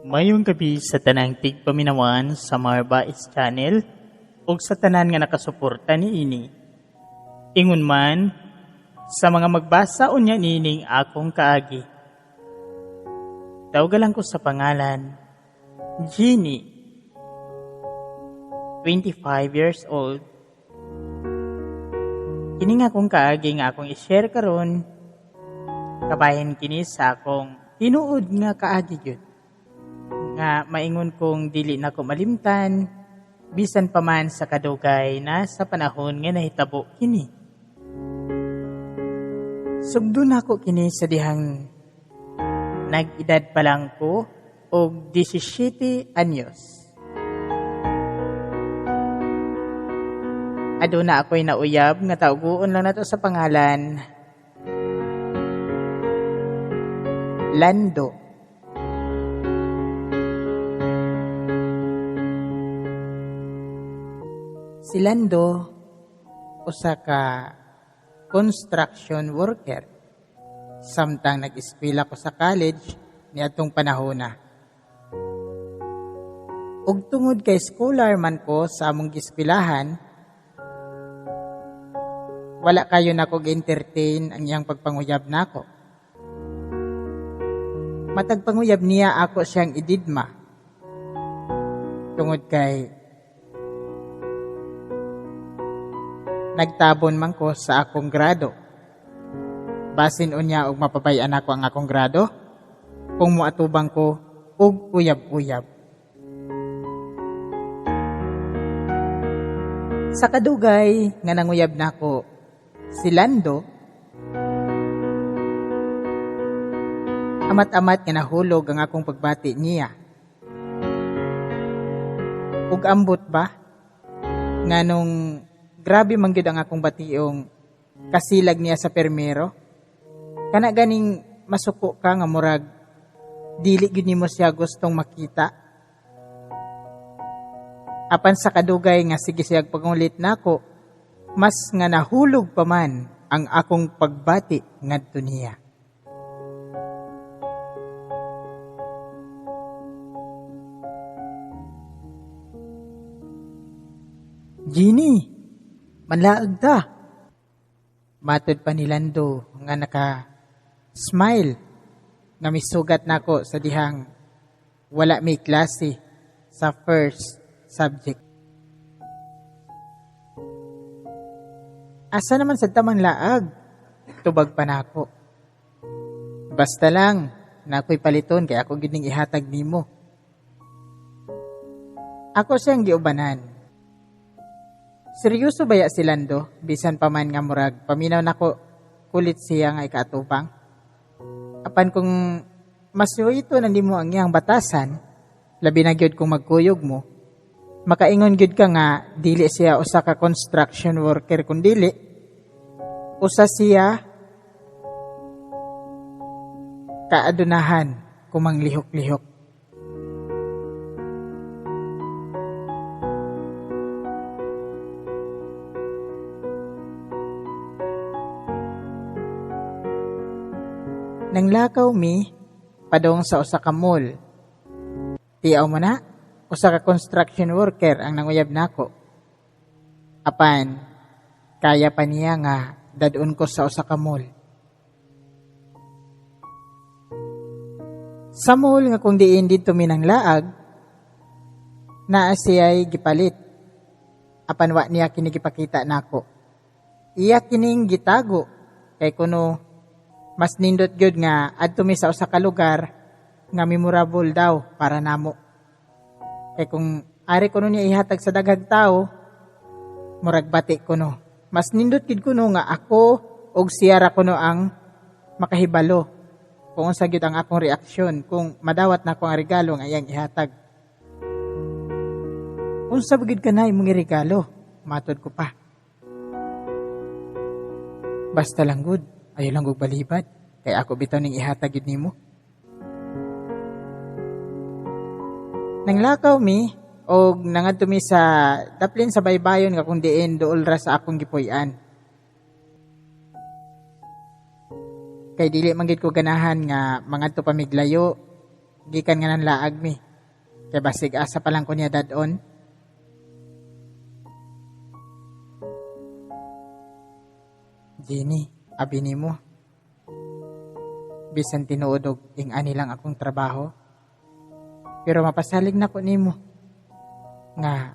Mayong gabi sa tanang tigpaminawan sa Marbais Channel ug sa tanan nga nakasuporta niini. Ingon man sa mga magbasa unya niining akong kaagi. Tawga lang ko sa pangalan Jeannie, 25 years old. Kini nga akong kaagi nga akong i-share karon, kabahin kini sa akong tinuod nga kaagi gyud. Nga maingon kong dili nako malimtan bisan pa man sa kadugay na sa panahon nga nahitabo kini. Sugdo nako kini sa dihang nag-edad pa lang ko og 17 anyos. Aduna ako'y nauyab nga tawgoon lang nato sa pangalan Lando. Si Lando usa ka construction worker samtang nag-eskwela ko sa college niadtong panahona. Ug tungod kay scholar man ko sa among gieskwilahan, wala kayo nako gi-entertain ang iyang pagpanguyab nako. Matag panguyab niya ako siyang ididma. Tungod kay nagtabon man ko sa akong grado. Basin unya og mapabay-an ako ang akong grado kung moatubang ko og uyab-uyab. Sa kadugay nga nanguyab nako si Lando, amat-amat nga nahulog ang akong pagbati niya. Ug ambot ba nganong grabe man gyud ang akong bationg kasilag niya sa permero. Kana ganing masuko ka nga murag dili gyud nimo siya gustong makita. Apan sa kadugay nga sige siya pangulit nako, mas nga nahulog pa man ang akong pagbati ngadto niya. Jeannie, manlaag ta. Matod pa ni Lando nga naka-smile nga misugat nako sa dihang wala may klase sa first subject. Asa naman sa tamang laag? Tubag pa nako. Basta lang, nako'y paliton kay ako gid ning ihatag nimo. Ako siyang giubanan. Seryoso baya si Lando? Bisan pa man nga murag paminaw nako kulit siya nga ikaatubang. Apan kung masuwito na nimo ang iyang batasan, labi na gyud kung magkuyog mo, makaingon gyud ka nga dili siya usa ka construction worker kun dili usa siya kaadunahan kumang lihok-lihok. Nanglakaw mi padong sa usa ka mall. Tiaw mo na, usa ka construction worker ang nanguyab nako. Apan kaya pa niya nga dadun ko sa usa ka mall. Sa mall nga kung diin didto mi nanglaag, naa siya'y gipalit. Apan wa niya kini gipakita nako. Iya kining gitago kay kuno mas nindot gyud nga adto mi sa usa ka lugar nga memorable daw para namo. Kay kung ari kuno niya ihatag sa daghang tawo, murag bati kuno. Mas nindot gyud kuno nga ako og siya ra kuno ang makahibalo kung unsa gyud ang akong reaksyon kung madawat nako ang regalo nga iyang ihatag. Unsa ba gyud ka na imong regalo? Matod ko pa. Basta lang gud, ayaw lang og balibad, kay ako bitaw ning ihatag gyud nimo. Nanglakaw mi og nangadto mi sa daplin sa baybayon nga kung diin duol ra sa akong gipuy-an. Kay dili man gid ko ganahan nga mangadto pa mig layo. gikan nga nanlaag mi. Kay basig asa pa lang ko niya dadon. Jenny, abi nimo. Bisan tinuod og ing-ani lang akong trabaho, pero mapasalig na ko nimo nga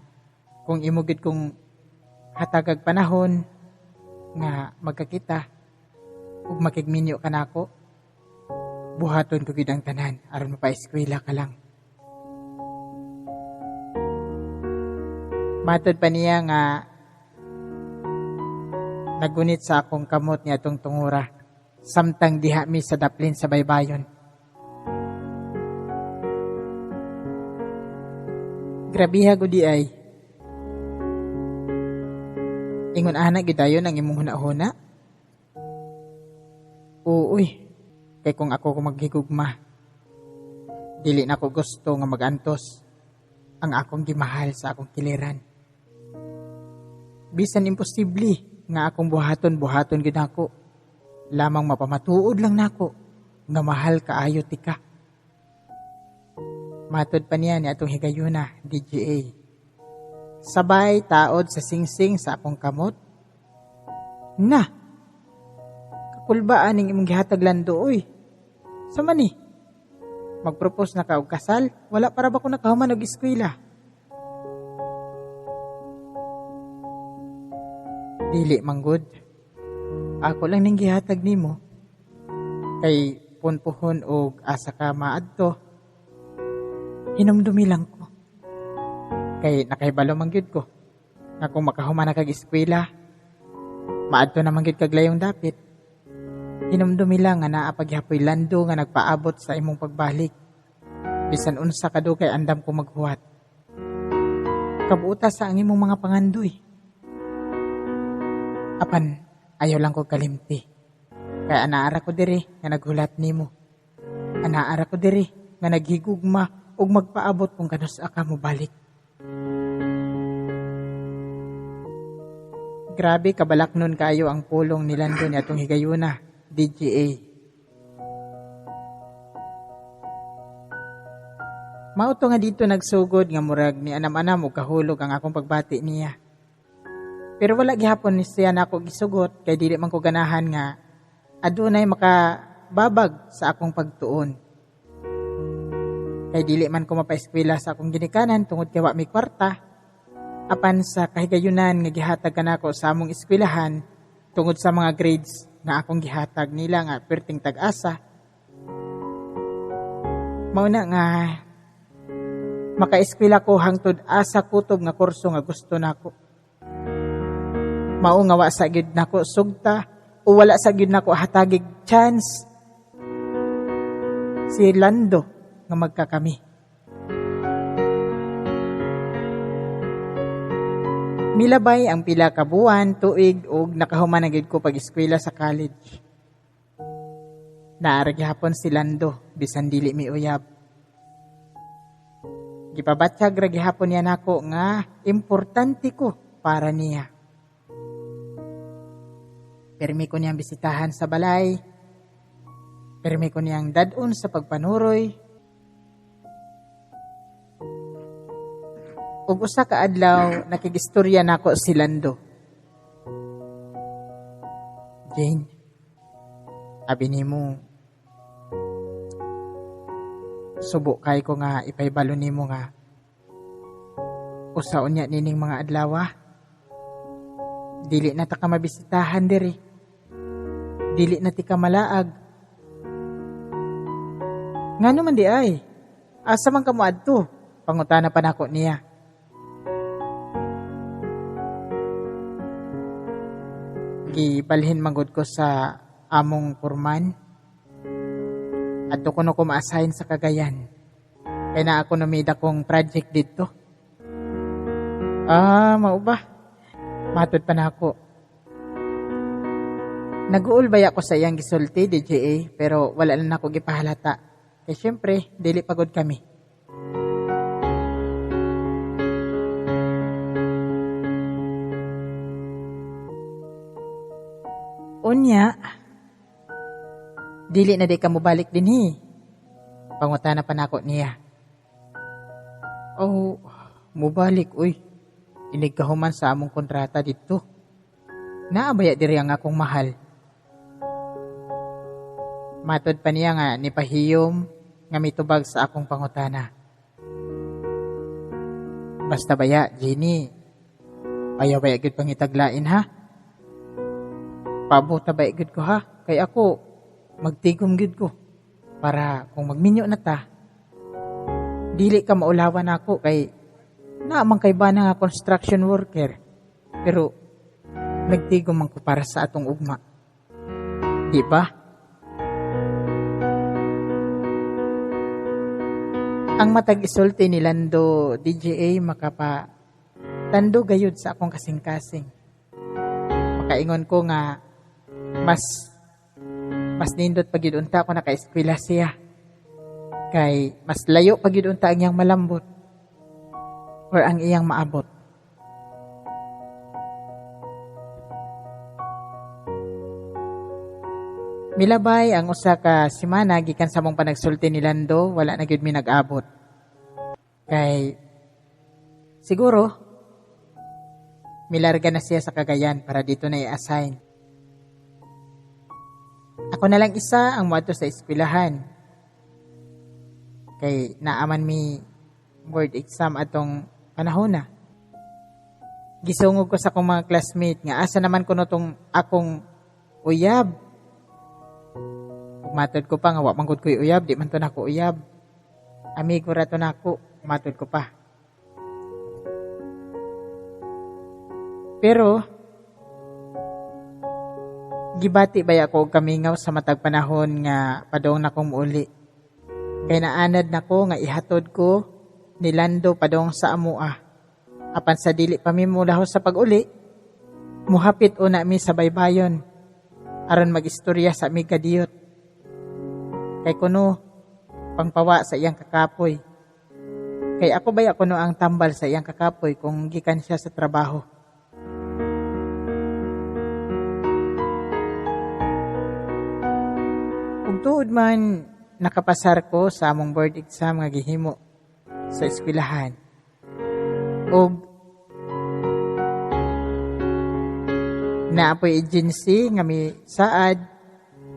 kung imo gid kong hatagag panahon nga magkakita ug makigminyo ka nako, buhaton ko gid ang tanan aron mapaeskwela ka lang. Matod pa niya nga nagunit sa akong kamot niya atong tungura samtang diha mi sa daplin sa baybayon. Grabiha gud di ay. Ingon ana gid dayon ang imong hunahuna? Uuy, kay kung ako ko maghigugma, dili na ko gusto nga magantos ang akong gimahal sa akong kiliran. Bisan imposible nga akong buhaton-buhaton gid nako. Lamang mapamatuod lang nako nga mahal kaayo tika. Matod pa niya ni atong higayuna, DJA. Sabay taod sa singsing sa akong kamot. Na, kakulbaan ning imong gihatag Lando, oy. Sama ni? Magpropose na ka og kasal, wala para ba ko nakahuman og eskwela? Dili manggod. Ako lang ning gihatag nimo. Kay punpuhon og asa ka maadto. Hinumdumi lang ko. Kay nakahibalo man gyud ko nga kung makahuman na kag eskwela, maadto na man gyud kag layong dapit. Hinumdumi lang nga naa paghapoy Lando nga nagpaabot sa imong pagbalik. Bisan unsa kadugay andam ko maghuwat. Kabuota sa ang imong mga pangandoy. Apan ayaw lang ko kalimti. Kay anaara ko diri nga naghulat nimo. Anaara ko diri nga naghigugma ug magpaabot kung kanus-a ka mobalik. Grabe kabalak nun kayo ang pulong ni Lando ni atong higayuna, DJA. Mao to nga dito nagsugod nga murag ni anam-anam og kahulog ang akong pagbati niya. Pero wala gihapon ni siya nako gisugot kay dili man ko ganahan nga adunay makababag sa akong pagtuon. Kay dili man ko mapaeskwela sa akong ginikanan tungod kay wa mi kwarta. Apan sa kahigayunan nga gihatag kanako sa among eskwelahan tungod sa mga grades nga akong gihatag nila nga perting tag-asa. Mao na nga makaeskwela ko hangtod asa kutob nga kurso nga gusto nako. Mao nga wa sa gyud nako sugta o wala sa gyud nako hatagig chance si Lando nga magkakami. Milabay ang pila ka buwan, tuig ug nakahuman na gyud ko pag-eskwela sa college. Naa ra gihapon si Lando bisan dili mi uyab. Gipabatyag ra gihapon niya nako nga importante ko para niya. Permi ko niyang bisitahan sa balay. Permi ko niyang dadon sa pagpanuroy. Ug usa ka adlaw nakigistorya nako si Lando. Jane, abi nimo subo kay ko nga ipaybalo nimo nga usa unya nining mga adlaw. Dili na ta ka mabisitahan diri. Dili na ti ka malaag. Ngano man di ay? Asa man ka moadto? Pangutana pa nako niya. Gibalhin manggod ko sa among purman. Adto ko no ko ma-assign sa Cagayan. Kaya na ako namida kong project dito. Ah, mao ba? Matod pa na ako. Nag-uul baya ko sa iyang gisulti, DJA, pero wala na nako gipahalata. Kaya syempre, dili pagod kami. Unya, dili na di ka mobalik dinhi. Pangutana pa nako niya. Oh, mubalik uy. Inig kahuman sa among kontrata didto. Naa baya diri ang akong mahal. Matod pa niya nga nipahiyom nga mitubag sa akong pangutana. Basta baya, Jenny, ayaw baya gyud pangitaglain ha? Pabuta baya gyud ko ha? Kay ako, magtigom gyud ko. Para kung magminyo na ta, dili ka maulawan ako kay naamang kay bana nga construction worker. Pero nagtigom man ko para sa atong ugma. Di ba? Ang matag isulti ni Lando DJA makapa tando gayud sa akong kasing-kasing. Makaingon ko nga mas nindot pag yun unta ako naka-eskwela siya. Kay mas layo pag yun unta ang iyang malambot or ang iyang maabot. Milabay ang usa ka semana gikan sa mong panagsulti ni Lando, wala na gyud mi nag-abot. Kay siguro milarga na siya sa Cagayan para dito na i-assign. Ako na lang isa ang moadto sa eskwelahan. Kay naaman mi board exam atong panahon na. Gisungog ko sa akong mga classmate nga asa naman kuno tong akong uyab. Matod ko pa nga wa man gud ko'y uyab, di man to nako uyab. Amigo ra to nako, matod ko pa. Pero gibati baya ako og kamingaw sa matag panahon nga padong nakong muuli. Kay naanad nako nga ihatod ko ni Lando padong sa amoa. Apan sa dili pa mi molahos sa pag-uli, muhapit una mi sa baybayon aron magistorya sa amig kadiyot. Kay kuno pangpawa sa iyang kakapoy. Kay ako baya kuno ang tambal sa iyang kakapoy kung gikan siya sa trabaho. Ug tuod man nakapasar ko sa among board exam nga gihimo sa eskwelahan. Ug naapoy agency nga mi saad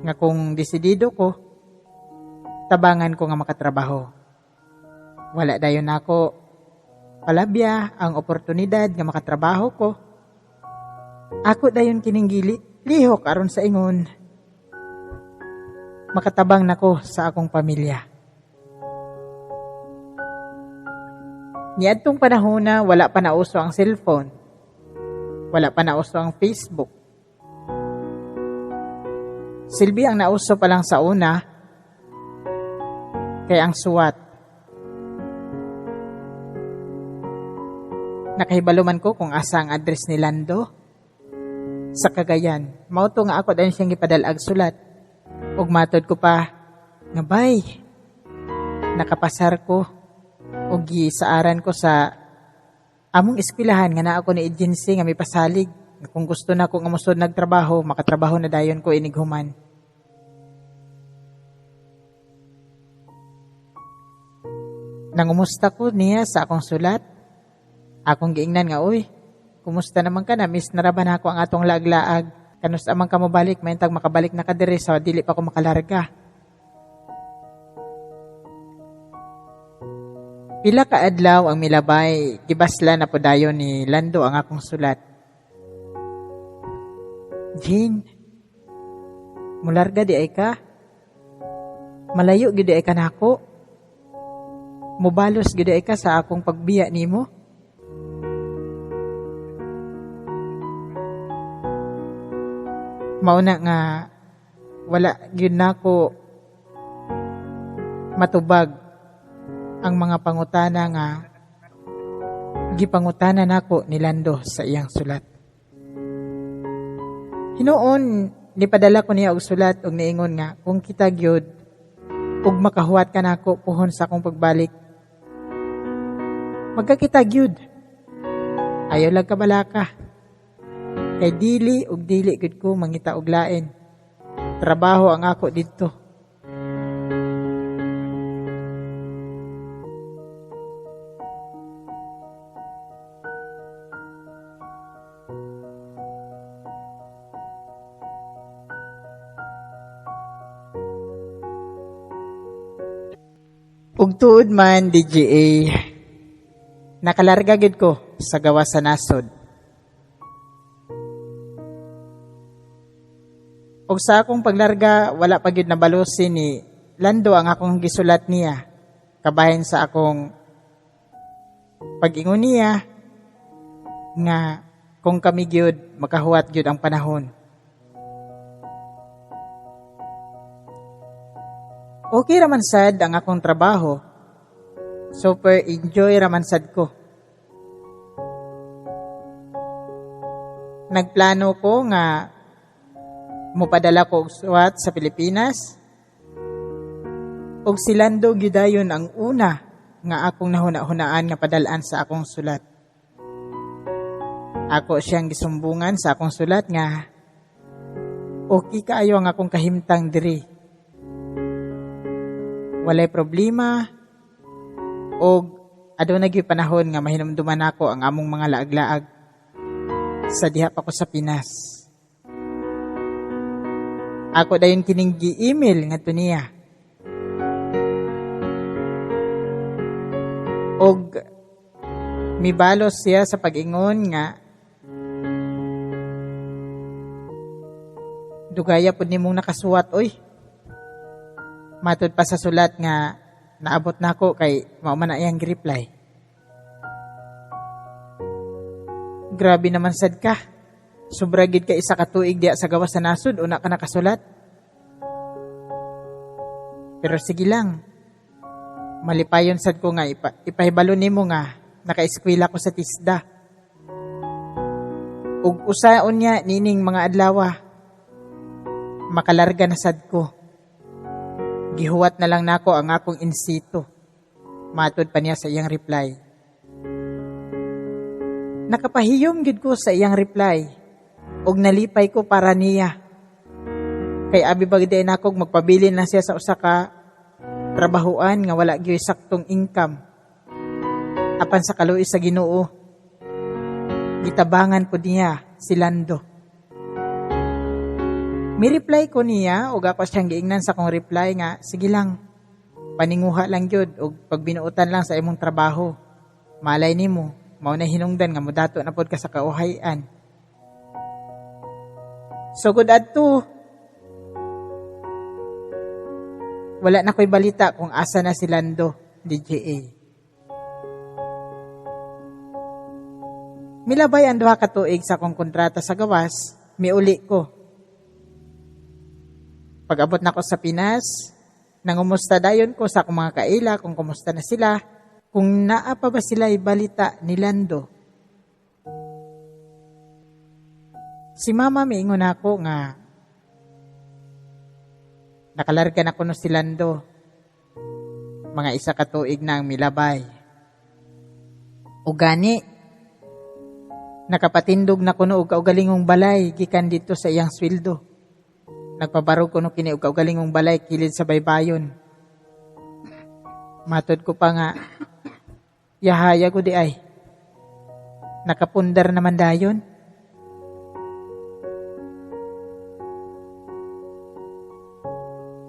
nga kung desidido ko tabangan ko nga makatrabaho. Wala dayon nako palabya ang oportunidad nga makatrabaho ko. Ako dayon kining gili, lihok aron sa ingon. Makatabang nako sa akong pamilya. Niadtong panahon na wala pa nauso ang cellphone. Wala pa nauso ang Facebook. Silbi ang nauso pa lang sa una kay ang suwat. Nakahibalo man ko kung asa ang address ni Lando sa Cagayan. Mao to nga ako dayon siyang gipadal-ag sulat. Ug matod ko pa nga bay, nakapasar ko og gisaaran ko sa among eskwelahan nga naa ako ni agency nga mipasalig. Kung gusto na ko nga mosud nagtrabaho, makatrabaho na dayon ko inighuman. Nangumusta ko niya sa akong sulat. Akong giingnan nga, uy, kumusta naman ka na? Miss na ra ba na ako ang atong laag-laag? Kanus amang ka mobalik, mayntag makabalik na ka diri sa dili pa ko makalarga. Pila ka adlaw ang milabay, gibasla na po dayon ni Lando ang akong sulat. Jean, mularga di ay ka? Malayo gyud di ay ka nako? Mubalos gyud ay ka sa akong pagbiya nimo? Mauna nga wala gyud nako matubag ang mga pangutana nga gipangutana nako ni Lando sa iyang sulat. Hinuon nipadala ko niya og sulat og niingon nga kung kita gyud ug makahuwat ka nako puhon sa akong pagbalik, magkakita gyud. Ayaw lang kabalaka. Kay dili ug dili gyud ko mangita og lain. Trabaho ang ako didto. Ug tuod man, DJA, nakalarga gid ko sa gawas sa nasod. Ug sa akong paglarga, wala pa gyud nabalosi ni Lando ang akong gisulat niya. Kabahin sa akong pag-ingon niya nga kung kami gyud makahuwat gyud ang panahon. Okay raman sad ang akong trabaho. Super enjoy raman sad ko. Nagplano ko nga mopadala ko og suwat sa Pilipinas. Og si Lando gyud dayon ang una nga akong nahuna-hunaan nga padal-an sa akong sulat. Ako siyang gisumbungan sa akong sulat nga okay kaayo ang akong kahimtang diri. Walay problema og aduna gyud panahon nga mahinumduman nako ang among mga laag-laag sa diha pa ko sa Pinas. Ako dayon kining gi-email ngadto niya. Og mibalos siya sa pag-ingon nga dugaya pud nimong nakasuwat oy. Matud pa sa sulat nga naabot nako kay mao man na iyang gi-reply. Grabe naman sad ka. Sobra gid ka isa ka tuig diya sa gawas sa nasod una ka nakasulat. Pero sige lang. Malipayon sad ko nga ipahibalo nimo nga nakaeskwela ko sa TESDA. Ug usaon niya nining mga adlawa. Makalarga na sad ko. Gihuwat na lang nako ang akong insito. Matud pa niya sa iyang reply. Nakapahiyom gid ko sa iyang reply. Og nalipay ko para niya. Kay abi ba gid nako magpabilin na siya sa usa ka trabahuan nga wala gyud saktong income. Apan sa kaluoy sa Ginoo, gitabangan pud niya si Lando. Mi-reply ko niya og ako siyang giingnan sa akong reply nga sige lang, paninguha lang gyud og pagbinuotan lang sa imong trabaho. Malay nimo, mao na hinungdan nga modato na pod ka sa kauhayan. Sugod adto, wala na ko'y balita kung asa na si Lando, DJA. Milabay ang 2 ka tuig sa akong kontrata sa gawas, miuli ko. Pag-abot na ko sa Pinas, nangumusta dayon ko sa akong mga kaila kung kumusta na sila, kung naa pa ba sila balita ni Lando. Si Mama miingon ako nga nakalarga na kuno si Lando. Mga 1 ka tuig na ang milabay. O gani, nakapatindog na kuno og kaugalingong balay gikan dito sa iyang sweldo. Nagpabarog kuno kini og kaugalingong balay kilid sa baybayon. Matod ko pa nga, yahaya ko di ay. Nakapundar naman dayon.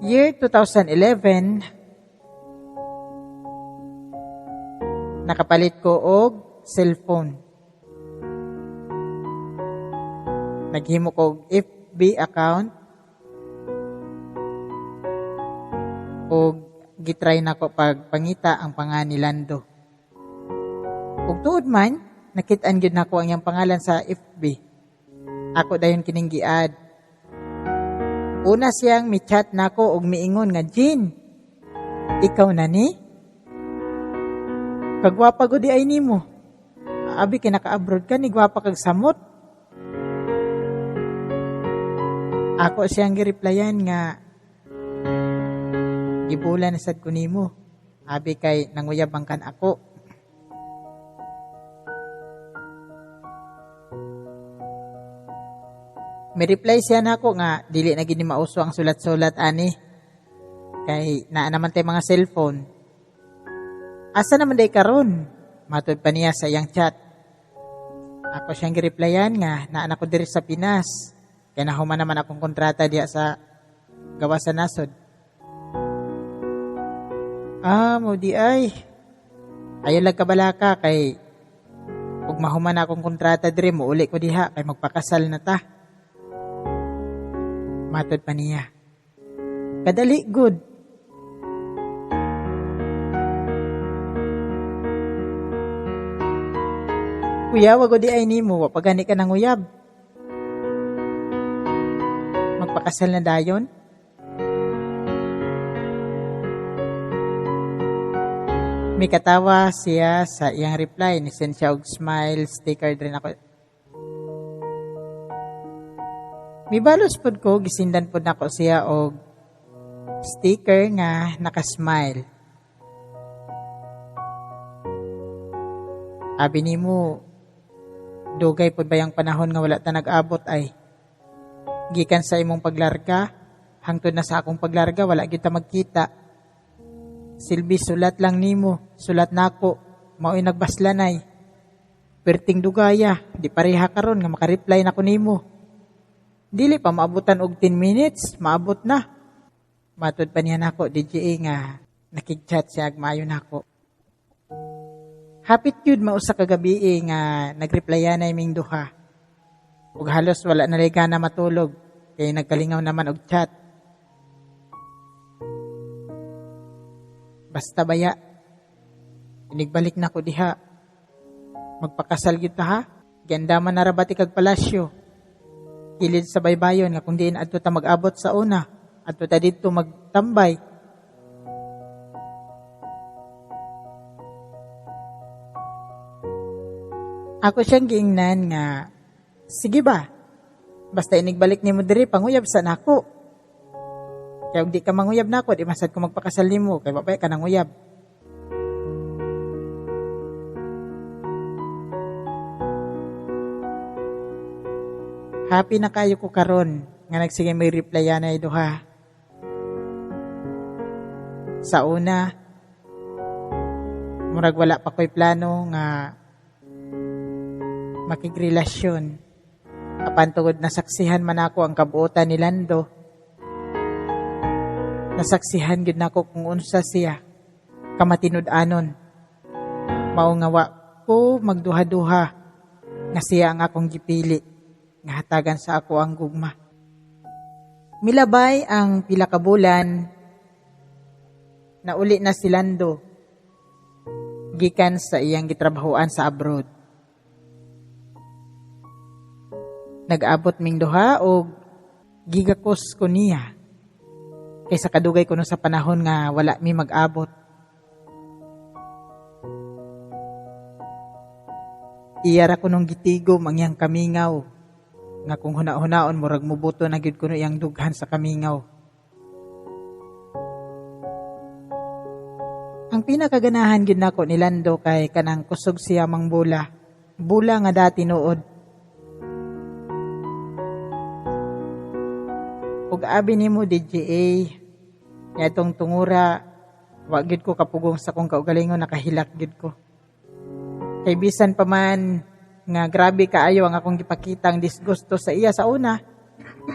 Year 2011, nakapalit ko og cellphone. Naghimo ko og FB account og gitry nako pagpangita ang pangalan ni Lando. Ug tuod man, nakit-an gyud nako ang iyang pangalan sa FB. Ako dayon kining gi-add. Una siyang mi-chat nako og miingon nga, Jean, ikaw na ni? Kagwapa gud di ay nimo. Abi kay naka-abroad ka ni gwapa kag samot. Ako siyang gi-replyan nga gibulan na sad ko nimo. Abi kay nanguyab ang kan ako. May reply siya nako nga dili na gid ni mauso ang sulat-sulat ani. Kay naa naman tay mga cellphone. Asa naman day karon? Matud pa niya sa iyang chat. Ako siyang gireplyan nga naa na ko diri sa Pinas. Kay nahuman naman akong kontrata diha sa gawas sa nasod. Ah, mo di ay. Ayaw lang kabalaka kay ug mahuman akong kontrata diri mo uli ko diha kay magpakasal na ta. Matod pa niya. Kadali good. Kuya, wag di ay nimo, wa pa gani ka nanguyab. Magpakasal na dayon? Mikatawa siya sa iyang reply, ni-send siya og smile sticker diri nako. Mibalos pod ko, gisindan pod nako siya og sticker nga naka-smile. Abi nimo, dugay pod bayang panahon nga wala ta nag-abot ay. Gikan sa imong paglarga, hangtod na sa akong paglarga, wala gyud ta magkita. Silbi, sulat lang nimo, sulat nako, mao'y nagbaslanay. Perting dugaya, di pareha karon nga makareply nako nimo. Dili pa maabutan og 10 minutes, maabot na. Matud pa niya nako, DJA nga nakig-chat siya ag maayo nako. Hapit yun mausa kagabi nga nagreplyan na ming duha. Ug halos wala na gana matulog kay nagkalingaw naman og chat. Basta baya, inigbalik na ko diha. Magpakasal gyud ta ha. Giandaman na ra bati kag palasyo. Kilid sa baybayon nga kung diin adto ta mag-abot sa una, adto ta didto magtambay. Ako siyang giingnan nga, sige ba, basta inigbalik nimo diri, panguyab sa nako. Kaya kung di ka manguyab nako, di masad ko magpakasal nimo, kay wa pa ka nanguyab. Happy na kayo ko karon nga nagsige may reply anay duha. Sa una, murag wala pa ko'y plano nga makigrelasyon. Apan tungod nasaksihan man ako ang kabuotan ni Lando. Nasaksihan gyud nako kung unsa siya kamatinud-anon. Mao nga wa ko magduha-duha nga siya ang akong gipili nga hatagan sa ako ang gugma. Milabay ang pila ka bulan, nauli na si Lando gikan sa iyang gitrabahoan sa abroad. Nag-abot ming duha og gigakos ko niya. Kaysa kadugay kuno sa panahon nga wala mi mag-abot. Iyara ko nung gitigom ang iyang kamingaw nga kung huna-hunaon murag mubuto na gyud kuno iyang dughan sa kamingaw. Ang pinakaganahan gyud nako ni Lando kay kanang kusog siya mang bula. Bula nga dati nood. Ug abi nimo DJA nga itong tungura wa gyud ko kapugong sa akong kaugalingon, nakahilak gyud ko. Kay bisan pa man nga grabe kaayo ang akong gipakitang disgusto sa iya sa una,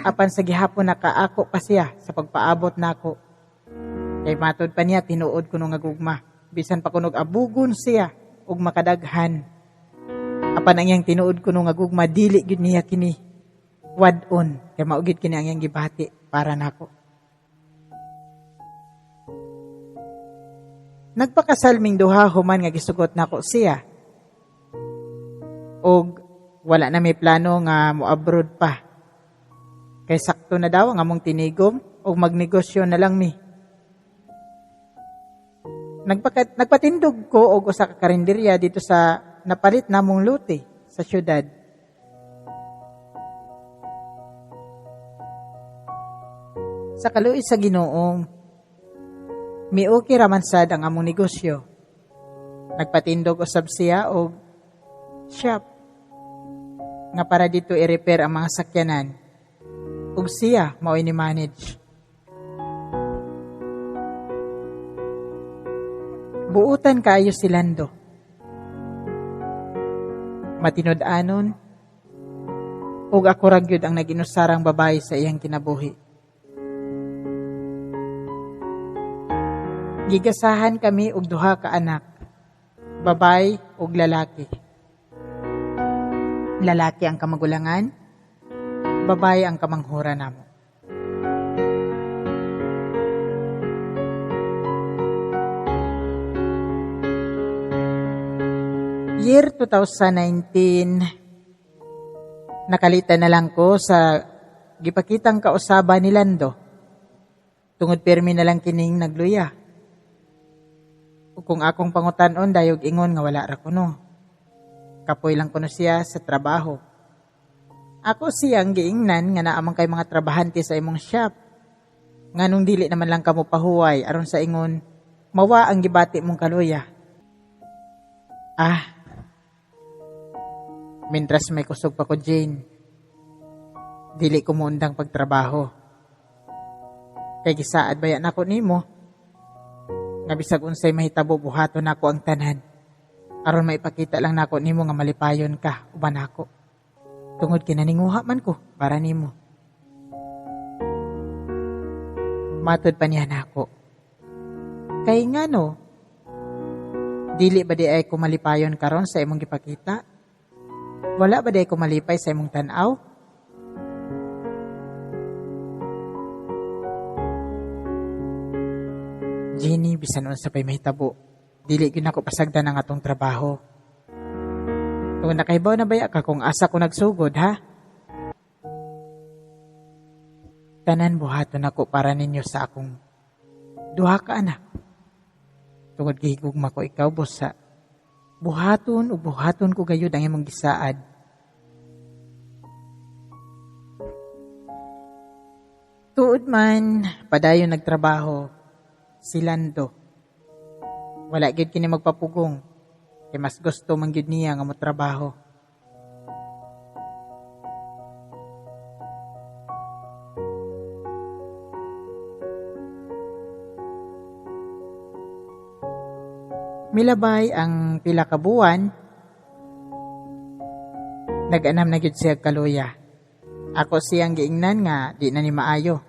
apan sa gihapon nakaako pa siya sa pagpaabot nako. Kay matud pa niya tinuod kuno nga gugma, bisan pa kunog abugon siya ug makadaghan. Apan ang iyang tinuod kuno nga gugma dili gyud niya kini wad-on, kay mao gyud kini ang iyang gibati para nako. Nagpakasal ming duha human nga gisugot nako siya. Og wala na may plano nga mo-abroad pa. Kay sakto na daw ang among tinigom og magnegosyo na lang mi. Nagpatindog ko og usa ka karinderya dito sa napalit namong lote sa syudad. Sa kaluoy sa Ginoo, miuki ra man sad ang among negosyo. Nagpatindog usab siya og shop nga para dito i-repair ang mga sakyanan ug siya mao'y ni manage. Buutan kaayo si Lando. Matinud-anon ug ako ra gyud ang naginusarang babae sa iyang kinabuhi. Gigasahan kami og duha ka anak, babae ug lalaki. Lalaki ang kamagulangan, babae ang kamanghura namo. Year 2019, nakalita na lang ko sa gipakitang kausaba ni Lando. Tungod pirmi na lang kining nagluya. Ug kung akong pangutan-on, dayog ingon nga wala ra kuno. Kapoy lang kuno siya sa trabaho. Ako siyang giingnan nga naamang kay mga trabahante sa imong shop. Nganong dili naman lang kamo pahuway aron sa ingon, mawa ang gibati mong kaluya. Mintras may kusog pa ko, Jane, dili ko muundang pagtrabaho. Kay gisaad baya nako nimo, nga bisag unsay mahitabo buhaton nako ang tanan. Aron maipakita lang nako nimo nga malipayon ka uban nako. Tungod kinaninguha man ko para nimo. Matod pa niya nako. Kay ngano, dili ba di ay kumalipayon karon sa imong gipakita? Wala ba di ay kumalipay sa imong tan-aw? Jenny, bisan unsa pa'y mahitabo, dili gyud nako pasagdan ang atong trabaho. Kung nakahibaw na baya ka kung asa ko nagsugod, ha? Tanan buhaton nako para ninyo sa akong duha ka anak. Tungod gihigugma ko ikaw, busa. Buhaton o buhaton ko gayud ang imong gisaad. Tuod man, padayon nagtrabaho si Lando. Wala gyud kini magpapugong. Kay mas gusto man gyud niya nga motrabaho. Milabay ang pila ka buwan, nag-anam na gyud siya kaluya. Ako siyang giingnan nga di na ni maayo.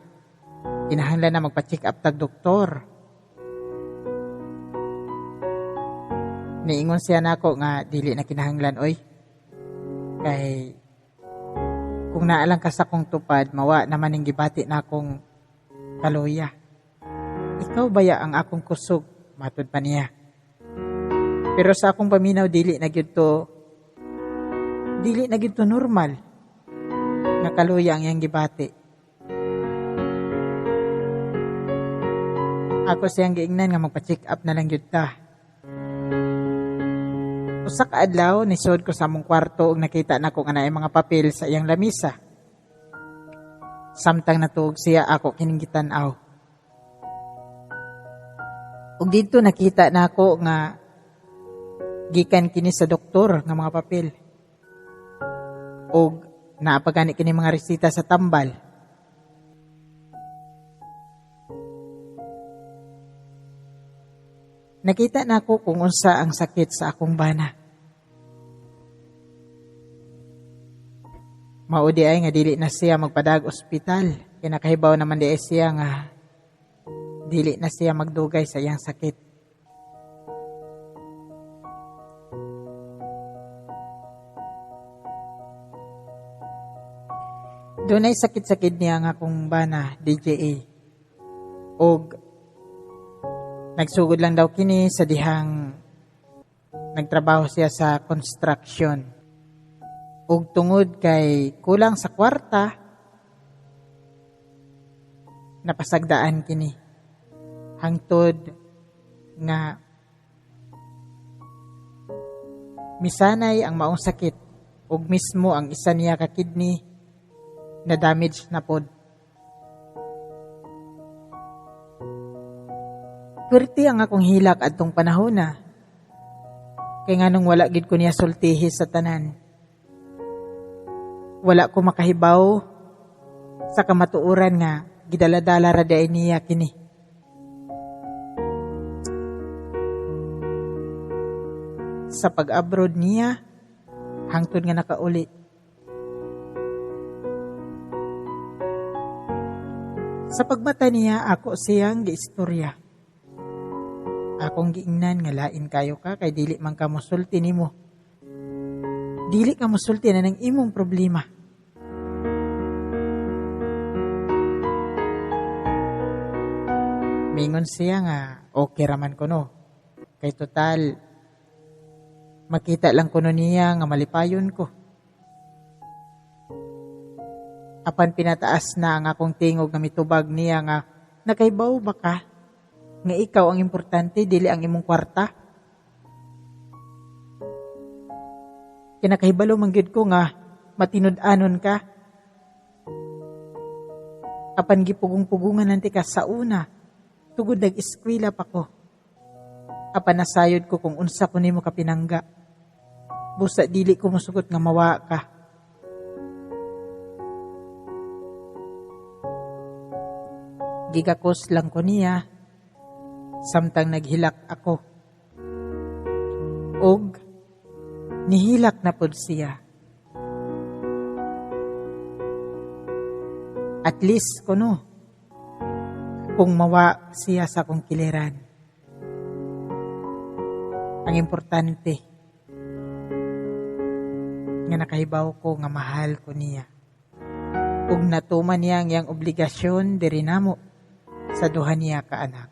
Kinahanglan na magpa-check up tag doktor. Niingon siya nako nga dili na kinahanglan oy. Kay kung naalang ka sa kong tupad, mawa naman ning gibati na akong kaluya. Ikaw baya ang akong kusog, matud pa niya. Pero sa akong paminaw, dili na gyud to normal nga kaluya ang iyang gibati. Ako siyang giingnan nga magpa-check up na lang gyud ta. Usa ka adlaw nisod ko sa among kwarto ug nakita nako nga naay mga papel sa iyang lamisa. Samtang natuog siya, ako kining gitan-aw. Ug didto nakita nako nga gikan kini sa doktor nga mga papel. Og naa pa gani kini mga resita sa tambal. Nakita nako kung unsa ang sakit sa akong bana. Mao di ay nga dili na siya magpadag ospital. Kay nakahibaw naman di ay siya nga dili na siya magdugay sa iyang sakit. Dunay sakit-sakit niya nga akong bana, DJA. Og nagsugod lang daw kini sa dihang nagtrabaho siya sa construction. Og tungod kay kulang sa kwarta, napasagdaan kini. Hangtod nga misanay ang maong sakit og mismo ang isa niya ka kidney na damage na pod. Pwerte ang akong hilak adtong panahon na. Kay nganong wala gid ko niya sultihi sa tanan. Wala ko makahibaw sa kamatuoran nga gidala-dala ra diay niya kini. Sa pag-abroad niya, hangtod nga nakauli. Sa pagmata niya, ako siyang giistorya. Akong giingnan nga lain kayo ka kay dili man ka mosulti nimo. Dili ka mosulti na ng imong problema. Mingon siya nga okay raman kuno. Kay total makita lang kuno niya nga malipayon ko. Apan pinataas na ang akong tingog nga mitubag niya nga nakaibaw ba ka nga ikaw ang importante, dili ang imong kwarta? Kinakahibalo man gyud ko nga matinud-anon ka. Apan gipugong-pugungan nanti ka sa una, tugod nag-eskwela pa ko. Apan nasayod ko kung unsa ko nimo kapinangga. Busa dili ko mosugot nga mawa ka. Gigakos lang ko niya samtang naghilak ako. Og nihilak na pod siya. At least kuno kung mawa siya sa akong kiliran. Ang importante nga nakahibaw ko nga mahal ko niya. Ug natuman niya ang iyang obligasyon diri namo sa duha niya ka anak.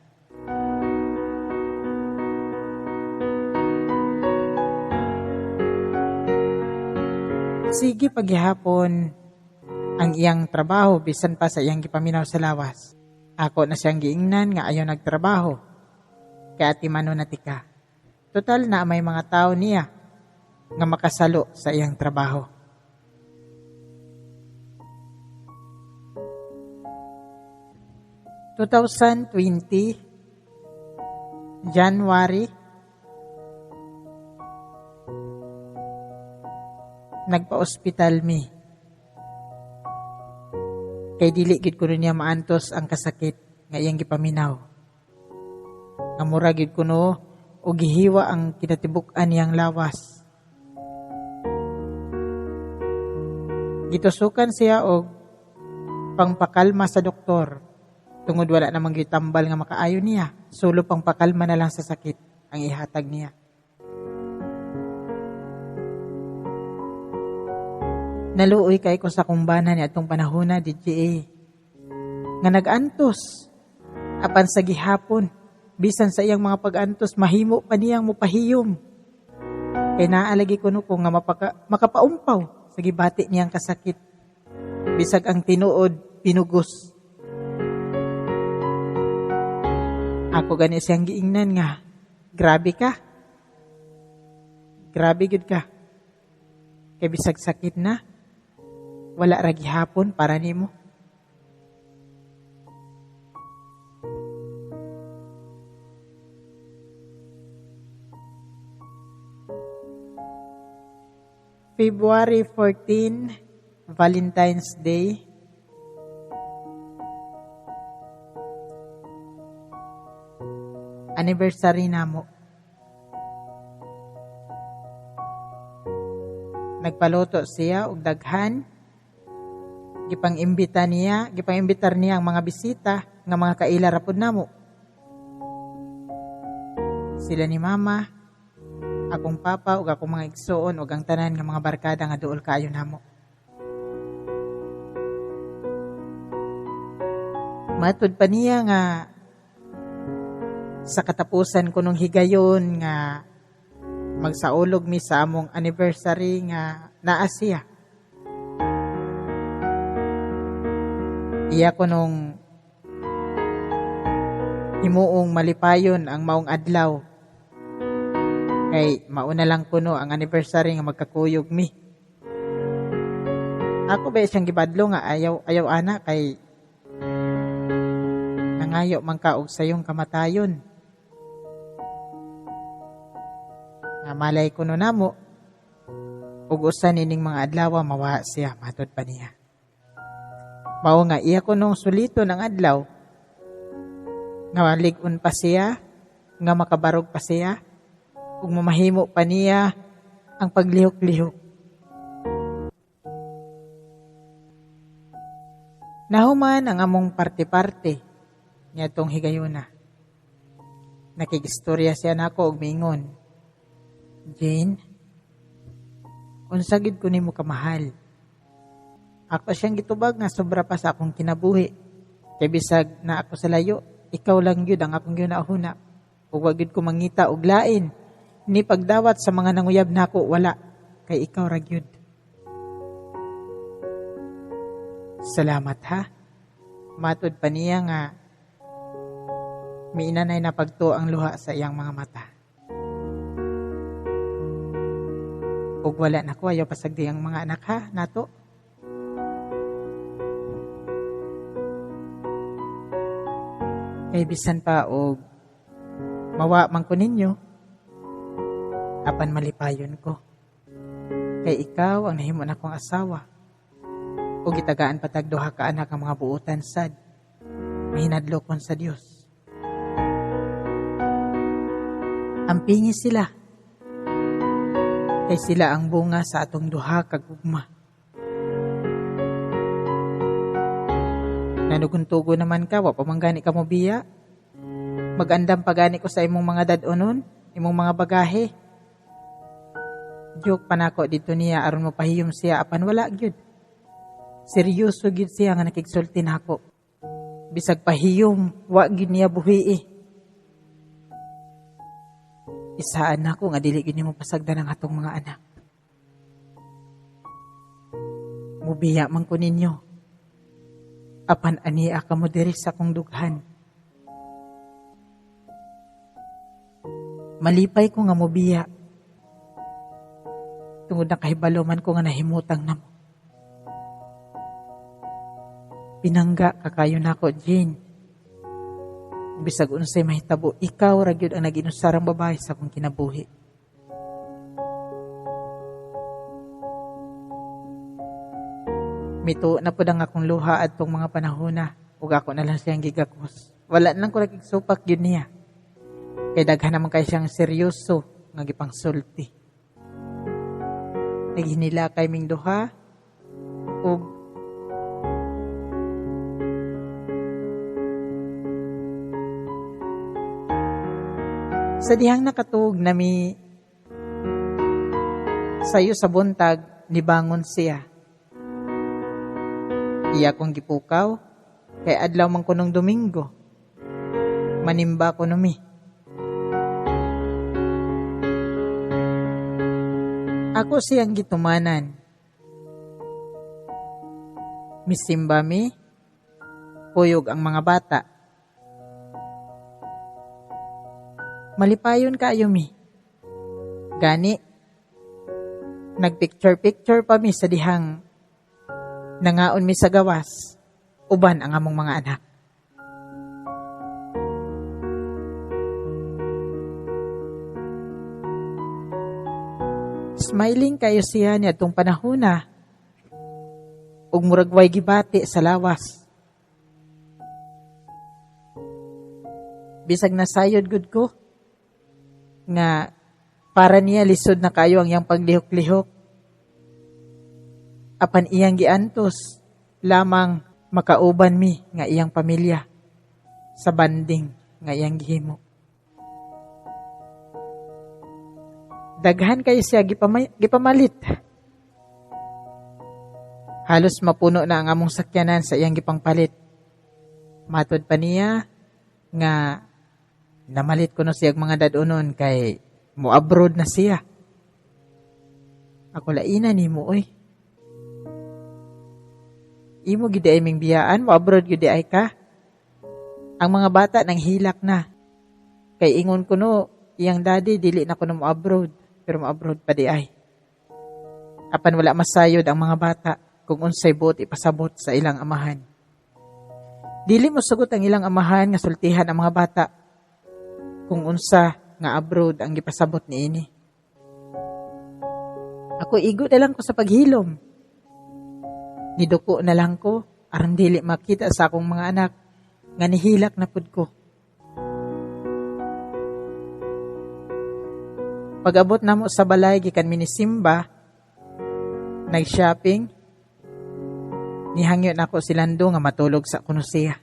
Sige paghihapon ang iyang trabaho bisan pa sa iyang gipaminaw sa lawas. Ako na siyang giingnan nga ayaw nagtrabaho. Kaya ati mano na tika. Total na may mga tao niya nga makasalo sa iyang trabaho. 2020, January, nagpa-ospital mi. Kay dili gid kuno niya maantos ang kasakit nga iyang gipaminaw. Nga mura gid kuno og gihiwa ang kinatibuk-an niyang lawas. Gitusukan siya og pangpakalma sa doktor. Tungod wala namang gitambal nga makaayo niya, sulo pangpakalma na lang sa sakit ang ihatag niya. Naluoy kay ko sa kumbana ni atong panahona, DJA. Nga nag-antos, apan sa gihapon, bisan sa iyang mga pag-antos, mahimo pa niyang mupahiyom. Kay naalagi ko no ko nga makapaumpaw sa gibati niyang kasakit. Bisag ang tinuod, pinugos. Ako gani siyang giingnan nga, grabe ka. Grabe gud ka. Kay bisag sakit na, wala ra gihapon para nimo. February 14, Valentine's Day. Anniversary namo. Nagpaluto siya og daghan. Gipang-imbitar niya ang mga bisita nga mga kaila ra pud namo. Sila ni mama, akong papa ug akong mga igsoon ug ang tanan nga mga barkada nga duol kaayo namo. Matud pa niya nga sa katapusan ko nung higayon nga magsaulog mi sa among anniversary nga naa siya. Iya ko nung himuong malipayon ang maong adlaw. Kay mauna lang kuno ang anniversary nga magkakuyog mi. Ako ba siyang gibadlo nga ayaw ana kay nangayo man ka og sayong kamatayon. Nga malay kuno namo ug usa nining mga adlaw mawa siya matud pa niya. Mao nga iya kunong sulito ng adlaw nga lig-on pa siya, nga makabarog pa siya, ug mamahimo pa niya ang paglihok-lihok. Nahuman ang among parte-parte niadtong higayuna. Nakigistorya siya nako og miingon, "Jane, unsa gid ko nimo kamahal?" Ako siyang gitubag nga sobra pa sa akong kinabuhi. Kay bisag na ako sa layo, ikaw lang gyud ang akong gihuna-huna. Ug wa gyud ko mangita og lain ni pagdawat sa mga nanguyab nako, wala, kay ikaw ra gyud. Salamat ha. Matud pa niya nga miinanay na pagtuo ang luha sa iyang mga mata. Ug wala na ko, ayaw pasagdi ang mga anak ha, nato. Kay bisan pa og mawa man ko ninyo, apan malipayon ko. Kay ikaw ang nahimo na akong asawa. Ug gitagaan patag duha ka anak ang mga buotan sad. Mahinadlokon sa Dios. Ampingi sila. Kay sila ang bunga sa atong duha ka gugma. Nanuguntugo naman ka, wa pa man gani ka mobiya. Magandam pa gani ko sa imong mga dad-onon, imong mga bagahe. Joke pa nako dito niya aron mopahiyom siya, apan wala gyud. Seryoso gyud siya nga nakigsulti nako. Bisag pahiyom, wa gyud niya buhi. Isaan nako nga dili gyud nimo pasagdan ang atong mga anak. Mubiya man ko ninyo. Apan ania ka mo diri sa akong dughan. Malipay ko nga mobiya. Tungod na kahibalo man ko nga nahimutang namo. Pinangga kakayo nako, Jane. Bisag unsay mahitabo, ikaw ra gyud ang nag-inusarang babae sa akong kinabuhi. Mituo na pud ang akong luha adtong mga panahona ug ako na lang siyang gigakos. Wala na lang ko nagsupak gyud niya. Kay daghan naman kay siyang seryoso nga gipangsulti. Naghinila kay ming duha ug sa dihang nakatuog nami sayo sa buntag, nibangon siya. Iya kong gipukaw, kay adlaw man ko nung Domingo. Manimba ko numi. Ako siyang gitumanan. Misimba mi, puyog ang mga bata. Malipayon kaayo mi. Gani, nagpicture-picture pa mi sa dihang nangaon mi sa gawas, uban ang among mga anak. Smiling kayo siya niya atong panahona, ug murag way gibati sa lawas. Bisag nasayod gud ko, nga para niya lisod na kayo ang iyang paglihok-lihok. Apan iyang giantos lamang makauban mi nga iyang pamilya sa banding nga iyang gihimo. Daghan kayo siya gipamalit. Halos mapuno na ang among sakyanan sa iyang gipangpalit. Matod pa niya nga namalit kuno siya og mga dad-onon kay mo-abroad na siya. Ako laina nimo oy. Imo gid ay ming biyaan, mo-abroad gid ay ka. Ang mga bata nang hilak na. Kay ingon kuno iyang daddy dili na kuno mo-abroad, pero mo-abroad pa di ay. Apan wala masayod ang mga bata kung unsay buot ipasabot sa ilang amahan. Dili mo sugot ang ilang amahan nga sultihan ang mga bata kung unsa nga abroad ang gipasabot niini. Ako igo na lang ko sa paghilom. Niduko na lang ko aron dili makita sa akong mga anak nga nihilak na pud ko. Pag-abot namo sa balay gikan mi ni Simba, nag-shopping, nihangyo nako si Lando nga matulog sa kuno siya.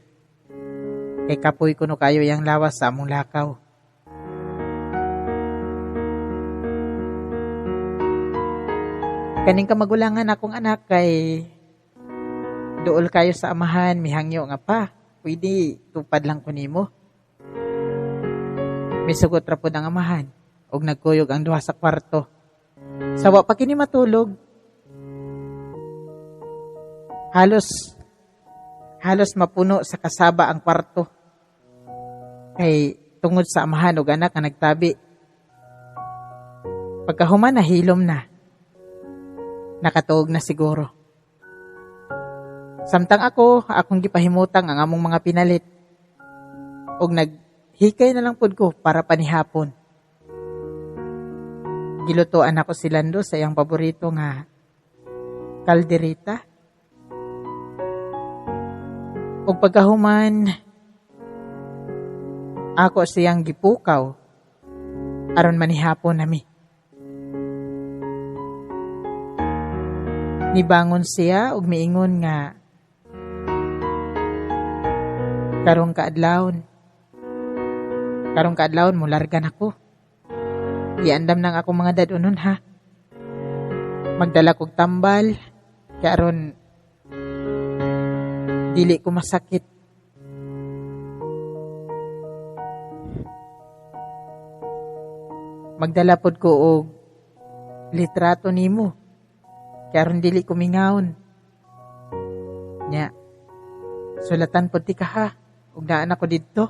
Kay kapoy kuno kayo yang lawas sa among lakaw. Kaning kamagulangan akong anak kay duol kayo sa amahan, mihangyo nga pa. Pwede tupad lang ko nimo. Misugot ra pod ang amahan og nagkuyog ang duha sa kwarto. Sawa pa kini matulog. Halos mapuno sa kasaba ang kwarto. Kay tungod sa amahan og anak nga nagtabi. Pagkahuman nahilom na. Nakatuog na siguro. Samtang ako, akong gipahimutang ang among mga pinalit. Og naghikay na lang pud ko para panihapon. Gilutoan ako si Lando sa iyang paborito nga kaldereta. Og pagkahuman, ako siyang gipukaw aron manihapon nami. Nibangon siya og miingon nga karong kaadlawon mularga nako. Iandam nang akong mga dad-unon ha. Magdala kog tambal kay aron dili ko masakit. Magdala pod ko og litrato nimo kay aron dili ko mingawon. Nya, sulatan pod ti ka ha ug daan ako didto.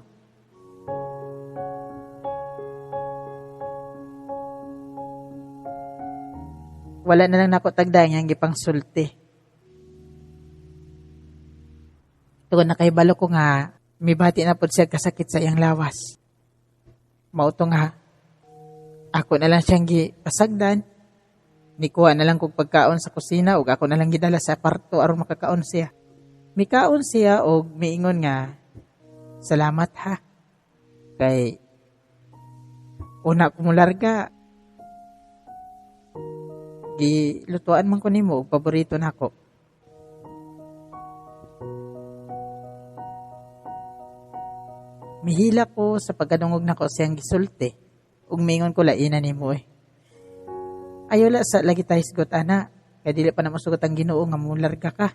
Wala na lang nako tagda nga gipangsulti. Tungod nakahibalo ko nga mibati na pod siya kasakit sa iyang lawas. Mao to nga ako na lang siyang gipasagdan. Nikuha na lang kog pagkaon sa kusina ug ako na lang gidala sa kwarto aron makakaon siya. Mikaon siya og miingon nga salamat ha. Kay una ko mularga, gilutuan man ko nimo og paborito nako. Mihila ko sa pagkadungog nako siyang gisulti ug miingon ko laina nimo eh. Ayo la sa lagi tayo sugot ana, kay dili pa na masugot ang Ginoo nga mularga ka.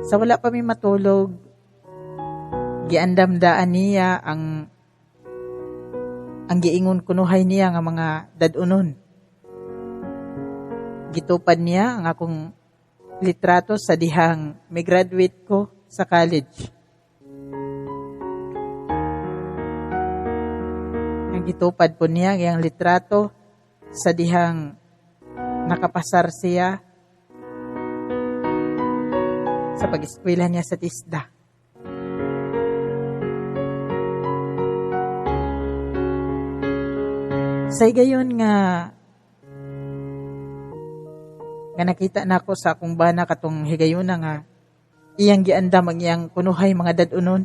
Sa wala pa mi matulog, giandamdaan niya ang giingon kunuhay niya nga mga dad-unon. Gitupad niya ang akong litrato sa dihang may graduate ko sa college. Ang gitupad po niya ang iyang litrato sa dihang nakapasar siya sa pag-eskwela niya sa TISDA. Sa higayon nga nakita nako sa akong bana katong higayona nga iyang giandam ang iyang kunuhay mga dad-unon.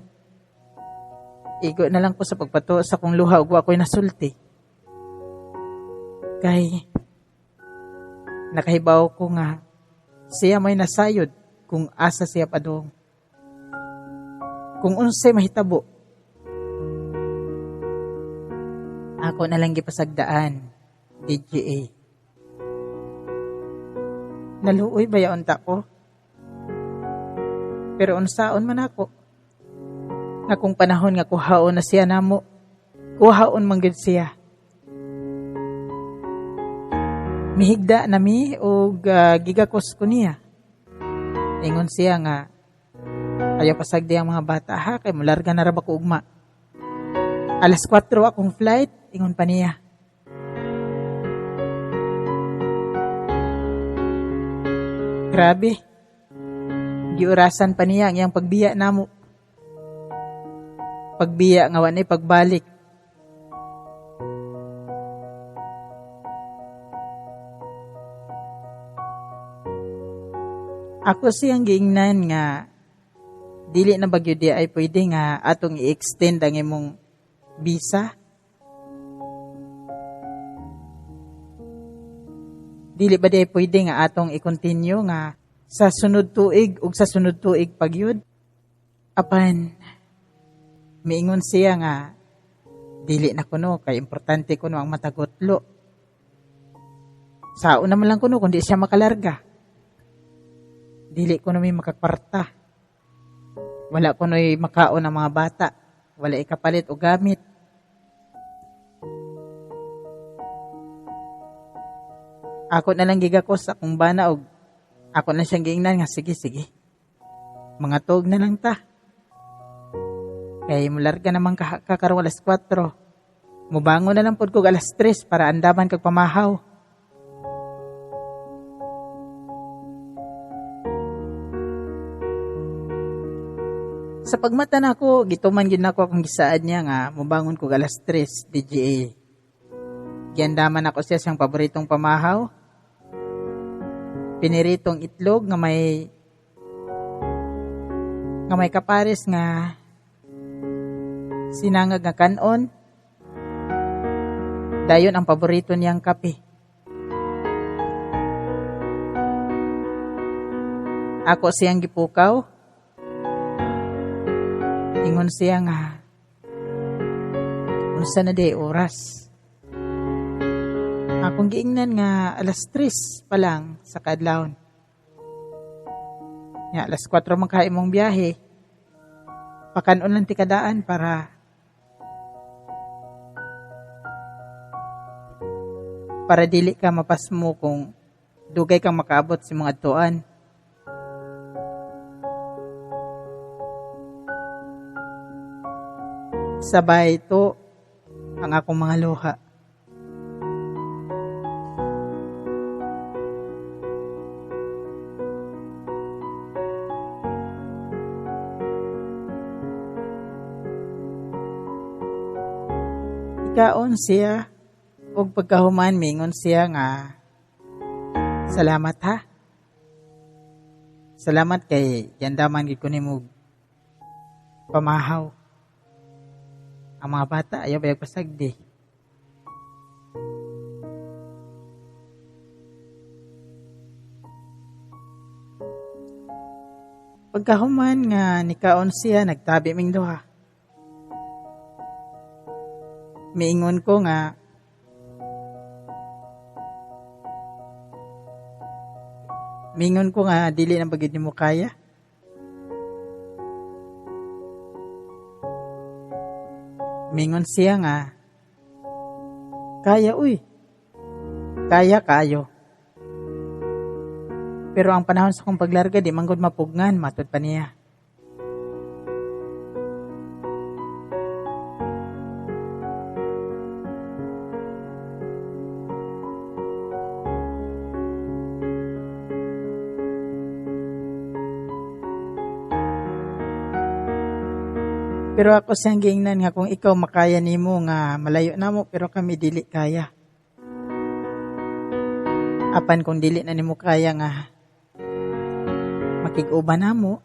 Igo na lang ko sa pagpato sa akong luha ug wa ko'y nasulti. Kay nakahibaw ko nga siya may nasayod kung asa siya padung. Kung unsay mahitabo. Ako na lang gipasagdaan, DGA. Naluoy ba yaon ta ko? Pero unsaon man ako? Nga kung panahon nga kuhaon na siya namo, kuhaon man gyud siya. Mihigda nami og gigakos ko niya. Ingon siya nga ayaw pasagdi ang mga bata ha, kay mularga na ra ba ko ugma. 4:00 akong flight, ingon pa niya. Grabe. Giurasan pa niya ang iyang pagbiya namo. Pagbiya nga wa nay pagbalik. Ako siyang giingnan nga dili na bagyo di ay pwede nga atong i-extend ang imong visa. Dili ba di ay pwede nga atong i-continue nga sa sunod tuig ug sa sunod tuig pagyud? Apan miingon siya nga Dili na kuno kay importante kuno ang matagutlo. Sao naman lang kuno kung di siya makalarga. Dili kuno may makakwarta. Wala kuno'y makaon ang mga bata. Wala ikapalit o gamit. Ako na lang gigakos akong bana og ako na siyang giingnan nga sige sige. Mga tuog na lang ta. Kay mularga naman kakarong alas 4. Mubangon na lang pod kog alas 3 para andaman kag pamahaw. Sa pagmata nako, gituman gyud nako akong gisaad niya nga mubangon kog alas 3 DGA. Giandaman ako siya siyang paboritong pamahaw. Piniritong itlog nga may kapares nga sinangag nga kanon. Dayon ang paborito niyang kape. Ako siyang gipukaw. Ingon siya nga, unsa na di oras? Akong giingnan nga alas 3 pa lang sa kaadlawon. Nya alas 4 man ka imong biyahe. Pakanon lang ti kadaan para dili ka mapasmo kung dugay kang makaabot sa imong adtuan. Sabay ito ang akong mga luha. Ikaon siya og pagkahuman mingon siya nga salamat ha. Salamat kay giandaman gid ko nimo pamahaw. Ang mga bata ayaw bayag pasagdi. Pagkahuman nga nikaon siya, nagtabi ming duha. Miingon ko nga dili na bagid nimo kaya. Mingon siya nga kaya uy. Kaya kayo. Pero ang panahon sa kong paglarga di manggod mapugnan, matud pa niya. Pero ako siyang giingnan nga kung ikaw makaya nimo nga malayo namo pero kami dili kaya. Apan kung dili na nimo kaya nga makig-uban namo,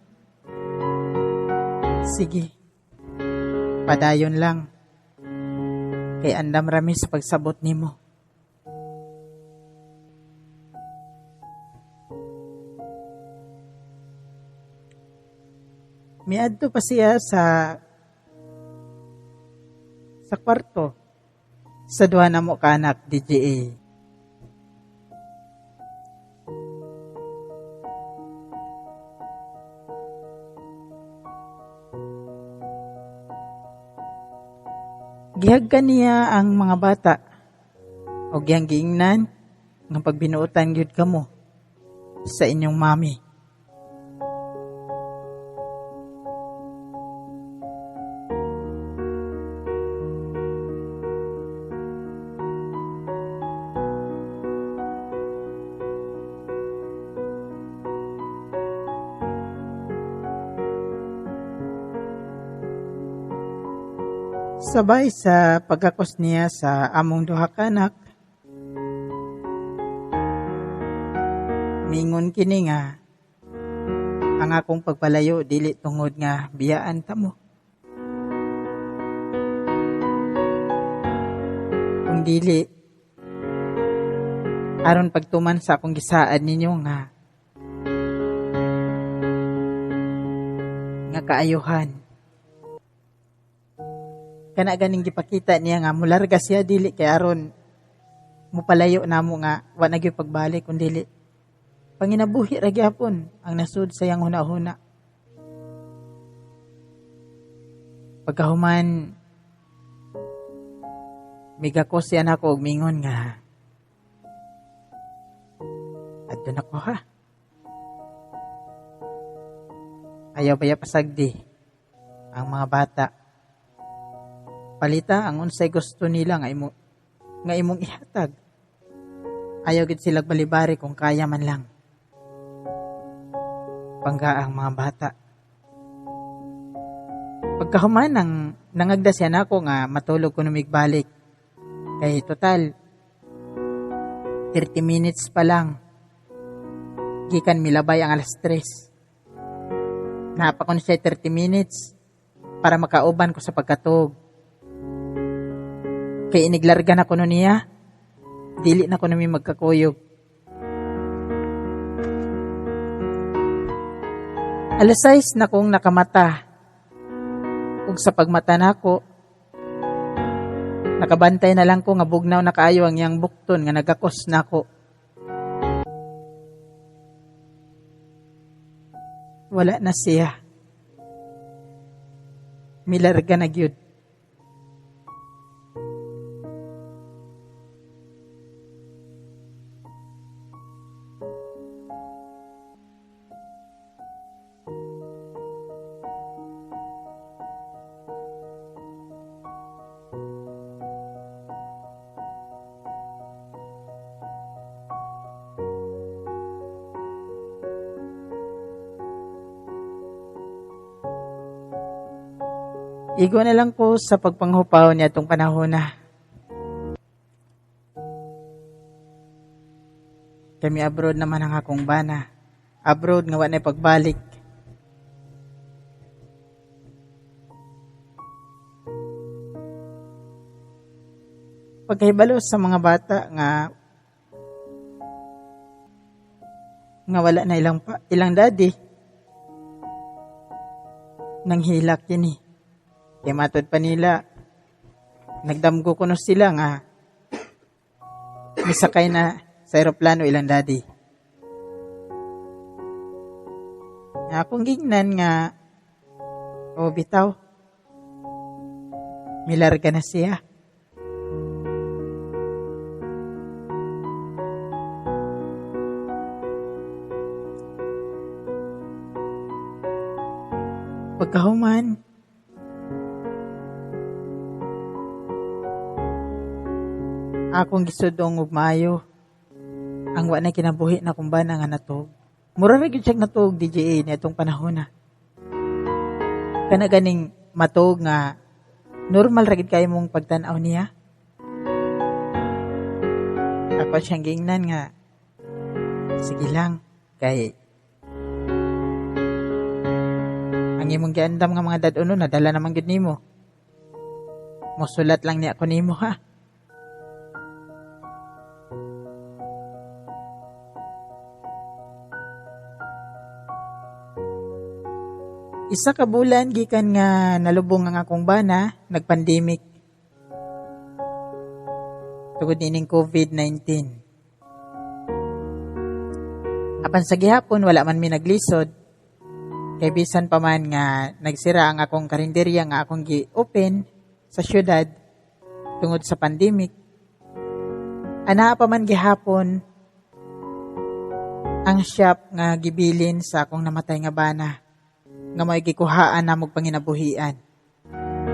sige, padayon lang. Kay andam rami sa pagsabot nimo. Miadto pa siya sa kwarto sa duha namo ka anak DJA. Gihagkan niya ang mga bata og iyang giingnan nga pagbinuotan gyud kamo sa inyong mami. Sabay sa pagkakos niya sa among duha ka anak, mingon kini nga ang akong pagpalayo dili tungod nga biyaan ta mo. Kung dili, aron pagtuman sa akong gisaad ninyo nga kaayuhan. Kana ganing gipakita niya nga mularga siya dili kay aron mupalayo namo nga wa na gyud pagbalik kun dili panginabuhi ra gyapon ang nasud sa iyang huna-huna. Pagkahuman migako siya nako og mingon nga adto na ko ha. Ayaw baya pasagdi ang mga bata. Palita ang unsay gusto nila nga imong ihatag. Ayaw gid sila balibari kung kaya man lang. Pangga ang mga bata. Pagkahuman ang nangagda siya nako nga matulog ko numigbalik. Kay total 30 minutes pa lang. Gikan milabay ang alas 3. Napakon siya 30 minutes para makauban ko sa pagkatug. Kay iniglarga na kuno niya, dili na kuno mi magkakuyog. Alas 6 na kong nakamata. Ug sa pagmata nako, nakabantay na lang ko nga bugnaw na kaayo ang iyang bukton nga nagakos nako. Wala na siya. Milarga na gyud. Igo na lang ko sa pagpanghupaw niya itong panahon na. Kami abroad naman ang akong bana. Abroad nga wa na pagbalik. Pagkahibalo sa mga bata nga wala na ilang daddy, nanghilak kini. Kaya matod pa nila, nagdamgo kuno sila nga misakay na sa eroplano ilang daddy. Nga akong gignan nga, o bitaw, milarga na siya. Pagkahuman, akong gisudong og maayo ang wa na kinabuhi na kumbana nga natug. Mura ra gyud siyang natuog DJA niadtong panahon na. Kana ganing matuog nga normal ra gyud kay mong pagtan-aw niya. Ako siyang giingnan nga sige lang kay ang imong giandam nga mga dad-uno nadala naman gyud nimo. Mosulat lang niya ako nimo ha. Isa ka bulan gikan nga nalubong ang akong bana, nagpandemic. Tugod nining COVID-19. Apan sa gihapon wala man mi naglisod. Kay bisan pa man nga nagsira ang akong karinderya nga akong gi-open sa syudad tungod sa pandemic. Ana pa man gihapon ang shop nga gibilin sa akong namatay nga bana nga may gikuhaan na magpanginabuhian.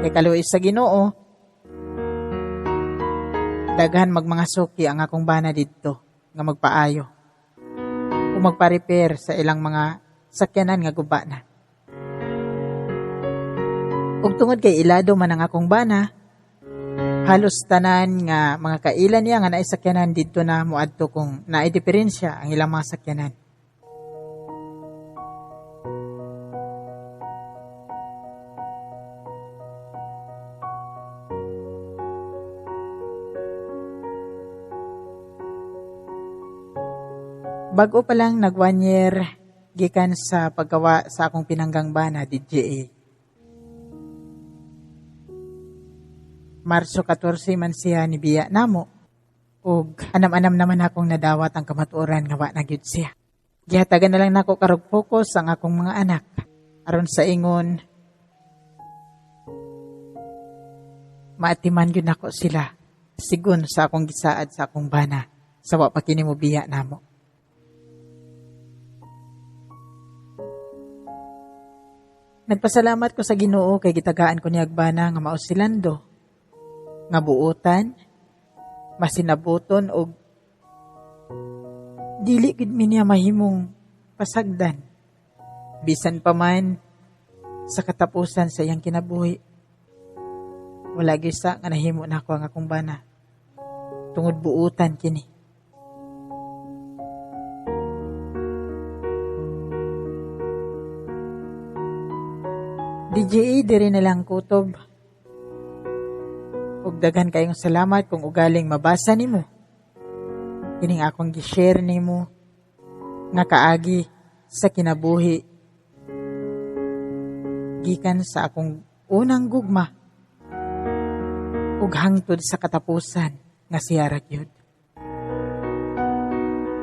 Kay kaluoy sa Ginoo, daghan magmanga suki ang akong bana didto nga magpaayo o magpa-repair sa ilang mga sakyanan nga guba na. Ug tungod kay ilado man ang akong bana, halos tanan nga mga kaila niya nga naay sakyanan didto na moadto kung naay diferensya ang ilang mga sakyanan. Bago pa lang nag 1 year gikan sa paggawa sa akong pinanggang bana, DJA. Marso 14 man siya ni biya namo. Ug anam-anam naman akong nadawat ang kamatuoran nga wa na gyud siya. Gihatagan na lang nako karog focus ang akong mga anak aron sa ingon maatiman gyud nako sila sigon sa akong gisaad sa akong bana sa wa pa kini mobiya namo. Nagpasalamat ko sa Ginoo kay gitagaan ko niya og bana nga mao si Lando, nga buotan, masinabuton og dili gid mi niya mahimong pasagdan. Bisan pa man sa katapusan sa iyang kinabuhi, wala gyud sa nga nahimo nako ang akong bana tungod buotan kini. DJE, diri na lang kutob. Ug daghan kayong salamat kung ugaling mabasa nimo kining akong gi-share nimo nga kaagi sa kinabuhi gikan sa akong unang gugma ug hangtod sa katapusan nga siya ra gyud.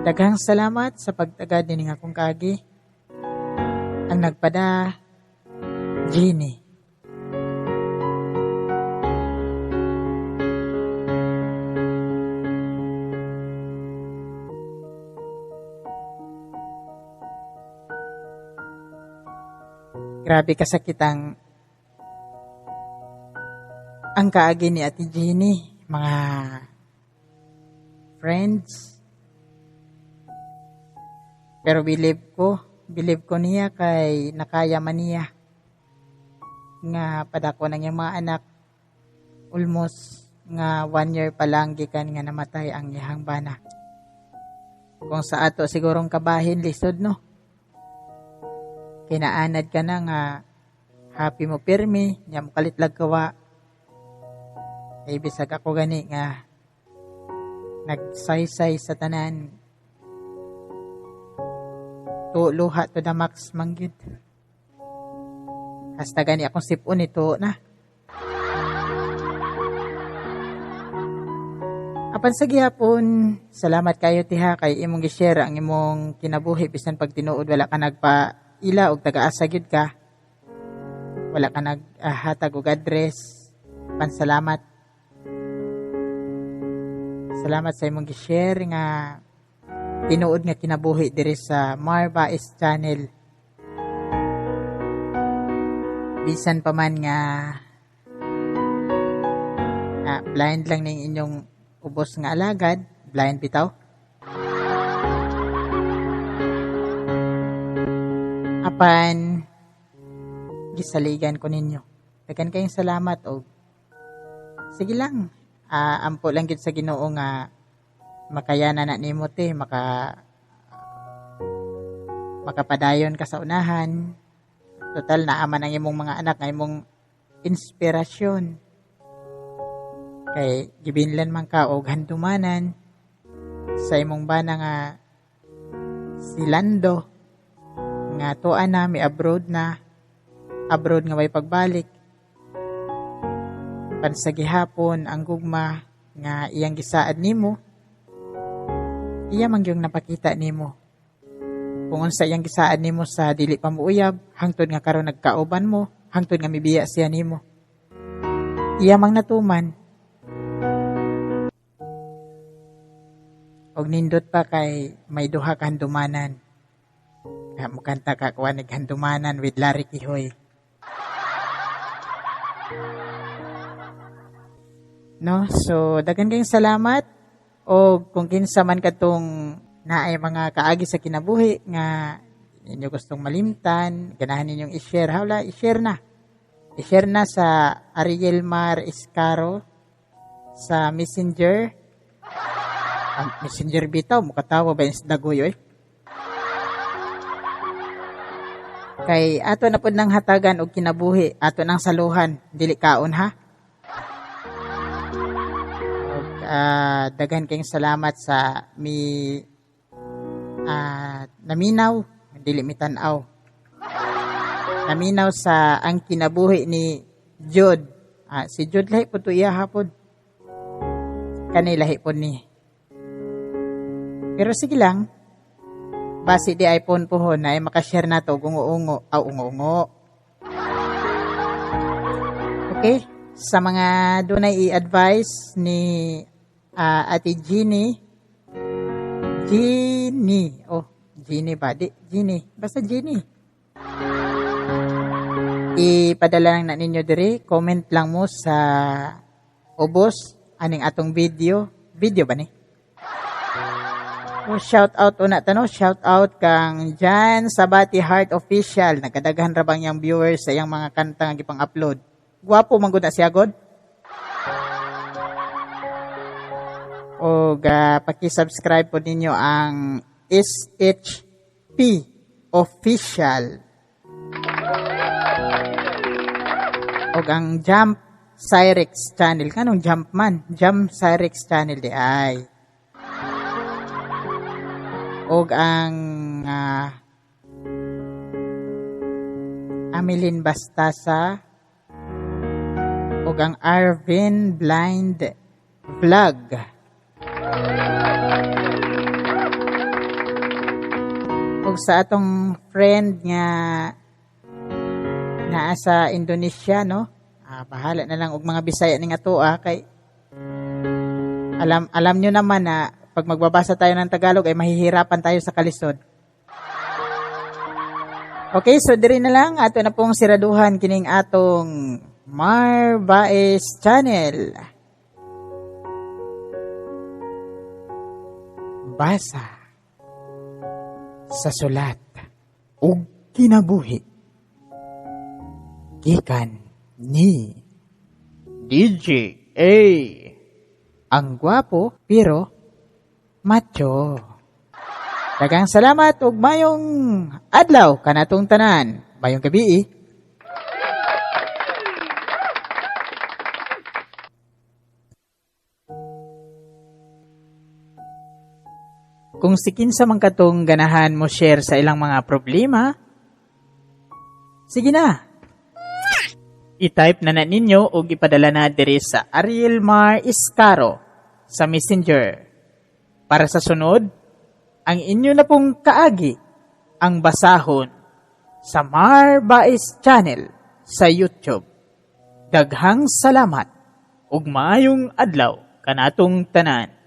Daghang salamat sa pagtagad nining akong kaagi. Ang nagpada, Jeannie. Grabe kasakit ang kaagi ni Ate Jeannie, mga friends. Pero believe ko niya kay nakaya man niya nga padako ng iyang mga anak. Almost nga 1 year pa lang gikan nga namatay ang iyang bana. Kung sa ato sigurong kabahin lisod, no? Kinaanad ka na nga happy mo pirmi, nya mo kalitlag kawa. Ay bisag ako gani nga nagsaysay sa tanan. Luha to the max mangyud. Hasta gani akong sipon ito na. Apan sa gihapon, salamat kayo tiha kay imong gi-share ang imong kinabuhi bisan pag tinuod wala ka nagpa-ila og taga-asa gyud ka. Wala ka naghatag og address. Pan salamat. Salamat sa imong gi-share nga tinuod nga kinabuhi diri sa Marbais Channel. Bisan pa man nga blind lang ning inyong ubos nga alagad, blind bitaw. Apan gisaligan ko ninyo. Daghan kayong salamat og sige lang. Ampo lang gyud sa Ginoo nga makayana na nimo te, makapadayon ka sa unahan. Total naaman ang imong mga anak nga imong inspirasyon. Kay gibinlan man ka og handumanan sa imong bana nga si Lando nga tuwa na mi abroad na, abroad nga way pagbalik. Pan sa gihapon ang gugma nga iyang gisaad nimo, iya man gyud napakita nimo. Kung unsa iyang gisaad nimo sa dili pa muuyab, hangtod nga karon nagkauban mo, hangtod nga mibiya siya nimo, iya mang natuman. Og nindot pa kay may duha ka handumanan. Kaya mukanta ka kuha naghandumanan with Larry Kihoy. No? So, daghan kayong salamat. O kung kinsa man katong naay mga kaagi sa kinabuhi nga ninyo gustong malimtan, ganahan ninyong i-share, hawla, i-share na. I-share na sa Ariel Mar Escaro sa Messenger. Ang Messenger bitaw, mukatawa ba yung dagoy, oy? Kay ato na pod nang hatagan og kinabuhi, ato nang saluhan, dili kaon ha. Og daghan kayong salamat sa mi naminaw, dili mi tan-aw. Naminaw sa ang kinabuhi ni Jod Ah, si Jude lahi po to iya hapon. Kani lahi po ni. Pero sige lang. Basi di iPhone po ho na ay makashare na to ungo-ungo. Aw, ungo-ungo. Okay? Sa mga dunay i-advise ni Ate Jeannie. Jeannie. Oh, Jeannie ba? Di, Jeannie. Basta Jeannie. Ipadala lang na ninyo diri. Comment lang mo sa ubos aning atong video. Video ba ni? Oh, shout out una tano, shout out kang Jan Sabati Heart Official. Nagkadaghan ra bang yang viewers sa iyang mga kanta nga gipang-upload. Gwapo man gud na siya god. Og paki-subscribe po ninyo ang SHP Official. Og ang Jump Cyrex Channel. Kanong Jump man? Jump Cyrex Channel di ay. Og ang Amelin Bastasa og ang Arvin Blind Vlog. Og sa atong friend nga naa sa Indonesia, no? Bahala na lang og mga Bisaya ni nga tuwa kay alam nyo naman na pag magbabasa tayo ng Tagalog ay mahihirapan tayo sa kalisod. Okay, so diri na lang ato na pong siraduhan kining atong Mar Baez Channel. Basa sa sulat ug kinabuhi gikan ni DJ A. Ang gwapo pero macho. Daghang salamat ug mayong adlaw kanatong tanan. Mayong gabi. Kung si kinsa man katong ganahan mo share sa ilang mga problema, sige na. I-type na na ninyo og ipadala na diri sa Ariel Mar Iscaro sa Messenger. Para sa sunod, ang inyo na pong kaagi ang basahon sa Mar Baez Channel sa YouTube. Daghang salamat ug maayong adlaw kanatong tanan.